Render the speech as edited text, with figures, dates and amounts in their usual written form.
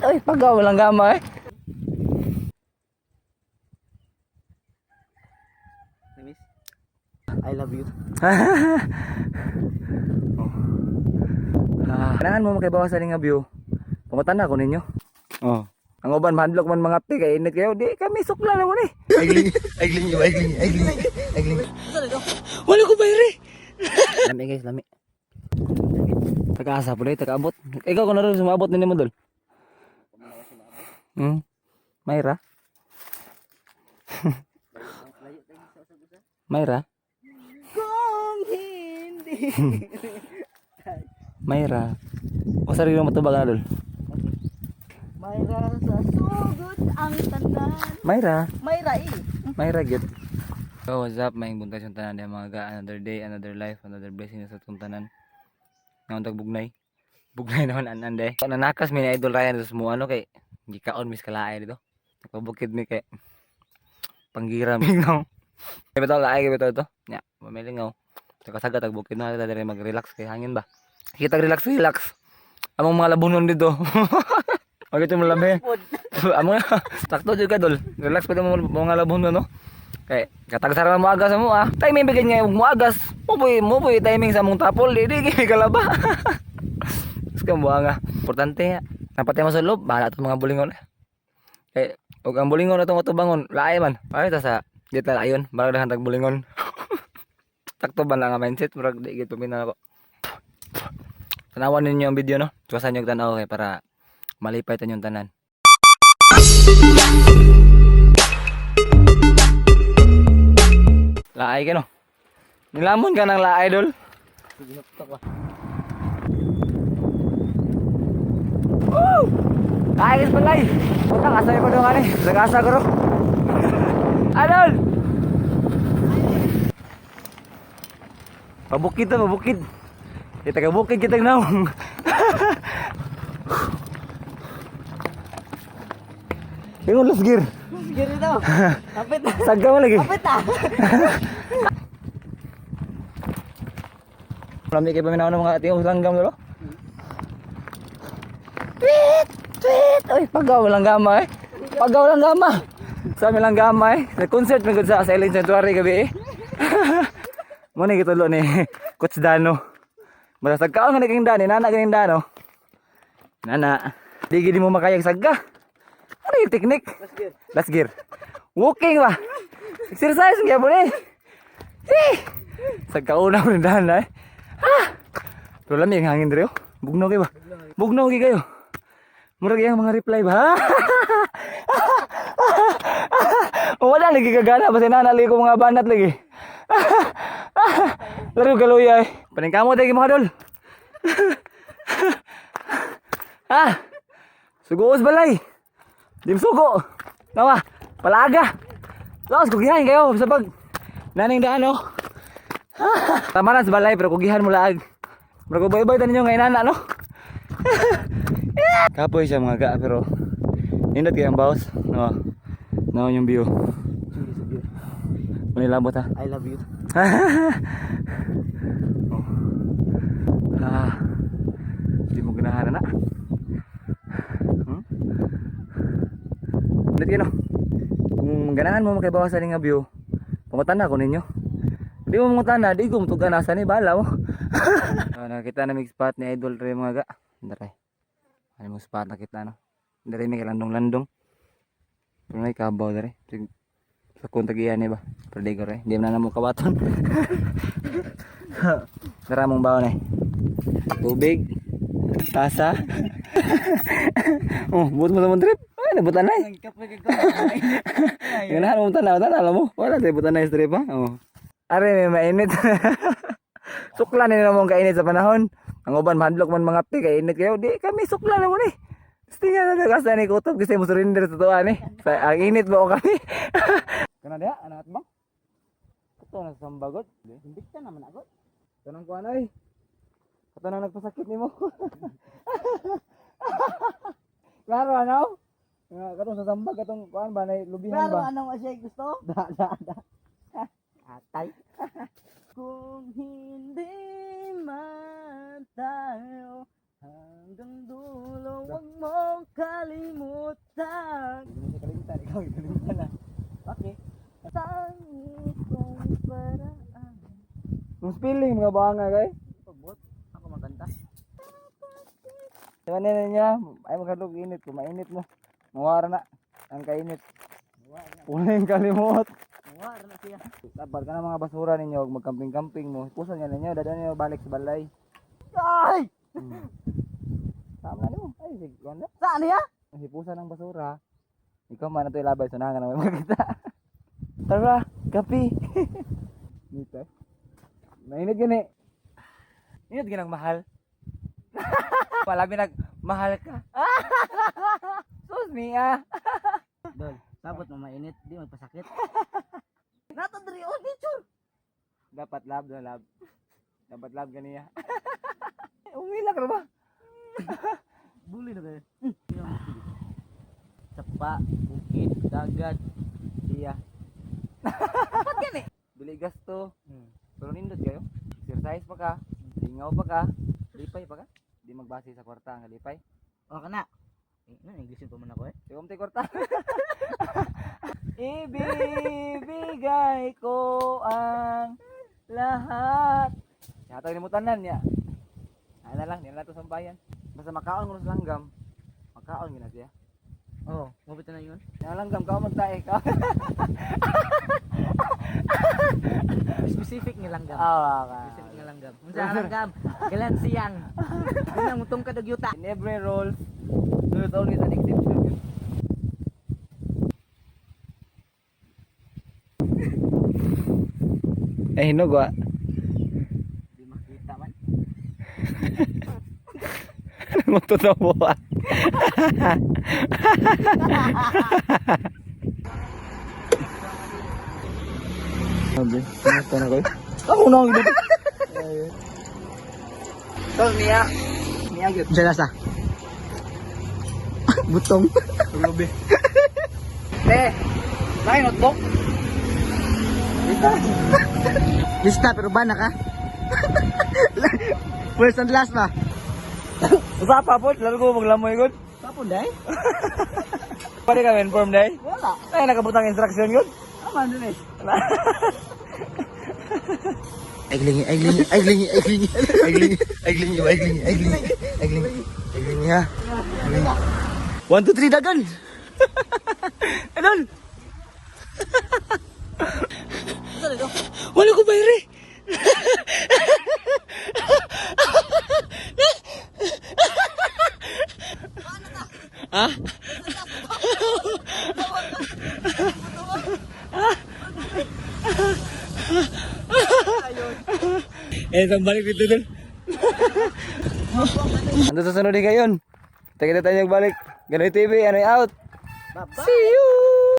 Ay, pagaw lang gama eh. Miss? I love you. Ah, kailangan mo makibawasan nga view. Pangutana ko ninyo. Oh. Ang uban mahadlok man mga pi kay init kayo, di kami sukla na mo ni. Aigling, aigling, aigling, aigling, aigling. Wala ko bayre. Lami guys, lami. Taga-asa po dahil, taga-abot. Ikaw kung naroon sumabot nini mo dol. Mayra? Mayra? Kung hindi. Mayra. O sarili mo matubag na dol. Mayra sa sugod ang tanan. Mayra. Mayra eh. Mayra gyud. So what's up, maayong buntag sa tanan diha mga ga. Another day, another life, another blessing sa atong tanan. Ngaon tag bugnay. Bugnay naman anan day. Nanakas mi ni Idol Ryan sa mo ano kay gikaon mis kalaay dito. Nagpabukid mi kay panggira mi no. Kay bitaw laay kay bitaw to. Nya, mamilingaw. Takasaga tag bukid na diri mag-relax kay hangin ba. Kita relax relax. Among mga labunon dito. Wag ito malabi. Amo sakto jud ka dol. Relax pa mo mga labunon no. Kay katagsara mo agas mo ah. Timing bigyan nga mo agas. Mo boy timing sa mong tapol di di kay kalaba. Ska mo nga. Importante napatay mo sa loob, bahala tong mga bulingon. Kay ug ang bulingon na tong atubangon, laay man. Ay ta sa di ta ayon, barang dahan tag bulingon. Sakto ba na nga mindset murag di gid paminaw ako. Tanawan ninyo ang video no. Tuwasan niyo og tanaw kay para malipay ta inyong tanan. Laay ka no. Nilamon ka ng laay dol. Woo! Laay ka sa balay. Putang asa ko dong ani. Nag-asa ko ro. Adol. Pabukid ta, pabukid. Kita ka bukid kita naong. Ingon last gear. Sige rito. Kapit na. Sagka mo lagi. Kapit na. Lami kay paminaw ng mga tingog langgam lolo. Tweet! Tweet! Uy, pagaw lang gama eh. Pagaw lang gama. Sa amin lang gama eh. Nag-concert man gud sa Silent Sanctuary gabi eh. Mo ni gitulo ni Coach Dano. Basta sagkaon nga ni king Dani, nana ganing Dano. Nana, di gid mo makayag sagga. Ano yung technique? Last gear. Walking ba? Exercise ang gyapon eh. Eh! Sagkauna mo ni Dana eh. Ah! Pero lami ang hangin diri oh. Bugnaw kay ba? Bugnaw kay kayo. Murag iyang mga reply ba? Wala lagi kagana basta nana lagi ko mga banat lagi. Laro kaluya eh. Paningkamot lagi mga dol. Ah. Sugoos balay. Di sugo. Nawa, palaga. Laos kugihan kayo sa pag naning daan oh. Tama na sa balay pero kugihan mo laag. Murag ubay-ubay ta ninyo ngay nana no. Kapoy siya mga ga pero nindot kay ang bawas. No. No yung view. Manilabot ha. I love you. Oh. Ah. Di mo ganahan na. Nindot kayo no. Kung ganahan mo makibawasan nga view, pangutana ko ninyo. Di mo mangutana, di ko mutugan asa ni bala mo. So, nakita na mig spot ni Idol Ray mga ga. Dere. Ano mo spot nakita no? Dere may landong-landong. Pero may kabaw dere. Sa kung tagiyan ni ba? Pero di ko re. Di mo na mo kawaton. Dara mong baon eh. Tubig. Tasa. Oh, buot mo sa mong trip. Ay, nabutan na eh. Ganahan mo tanaw, tanaw mo. Wala tayo butan na trip ha. Oh. Are may mainit. Sukla ni namong kainit sa panahon. Ang uban mahadlok man mga pi kay init kayo. Di kami sukla na mo ni. Gusto nga na kasa ni kutob kasi mo surrender sa tuwa ni. Sa, ang init ba o kami? Kana diha anak bang? Kato na sa sambagot. Imbikta naman ako. Kanang kuan ay. Kato na nagpasakit nimo. Klaro ano? Nga katong sa sambag katong kuan ba nay lubihan Pero ba? ano nga siya gusto? Da, da, da. Atay. Kung hindi man tayo hanggang dulo, wag mong Kalimutan. Hindi mo siya kalimutan. Ikaw, kalimutan na. Okay. Tangi kong paraan. Kung spelling mga banga kay. Pagbot. Ako maganda. Diba na niya, ay magkadlok init, kung mainit mo. Mawara na, ang kainit. Puling kalimot. Mawara na siya. Dapat ka na mga basura ninyo, huwag magkamping-camping mo. Pusan niya ninyo, dadaan ninyo balik sa balay. Ay! Tama na nimo. Ay, sige, ganda. Saan niya? Ang hipusan ng basura. Ikaw man na ito ilabay, sunahan ka naman makita. Tara, kapi. Nito. Mainit gani. Init ganang mahal. Malabi nag mahal ka. Sus niya. Dol, sabot mo mainit, di magpasakit. Nata diri oh, nature. Dapat love na love. Dapat love ganiya. Umilak ra ba? Buli na kayo. Sapa, bukid, dagat. Iya. Ba't gani? Dili gasto. Pero nindot kayo. Exercise pa ka, lingaw pa ka, lipay pa ka. Di magbase sa kwarta ang lipay. O ka na. Eh, na Englishin pa man ako eh. Sige mo kwarta. Ibibigay ko ang lahat. Yata ni mo tanan niya. Ano na lang, niya na to sa bayan. Basta makaon ko sa langgam. Makaon gina siya. Oo, oh, mabit na yun. Yang langgam kao magtae ka. Specific nga langgam. Ah, ka. Specific nga langgam. Unsa ang langgam? Galan siyang. Unang mutong ka og yuta. In every roles, there's always an exception. Eh, hinog wa. Di makita man. Matutuwa wa. Sabi, kumusta na kayo? Ako na ang dito. Tol, niya. Niya gyud. Unsa lasa? Butong. Rubi. Eh, na notebook? Dito. Lista pero ba na ka? First and last ba? Usa pa po, lalo ko maglamoy gud. Kapon dai? Pwede ka inform day. Wala. Ay, nakabutang instruction gud. Aman dun eh. Ay, glingi, ay, glingi, ay, glingi, ay, glingi, ay, glingi, ay, glingi, ay, glingi, ay, glingi, ay, glingi, ay, glingi, ha. 1 2 3 dagan. Idol! Wala ko bayri. Ha? Eh, balik dito dun. Ando sa sunod kayon. Tagay tayo balik. Ganoy TV, ano out. Bye-bye. See you!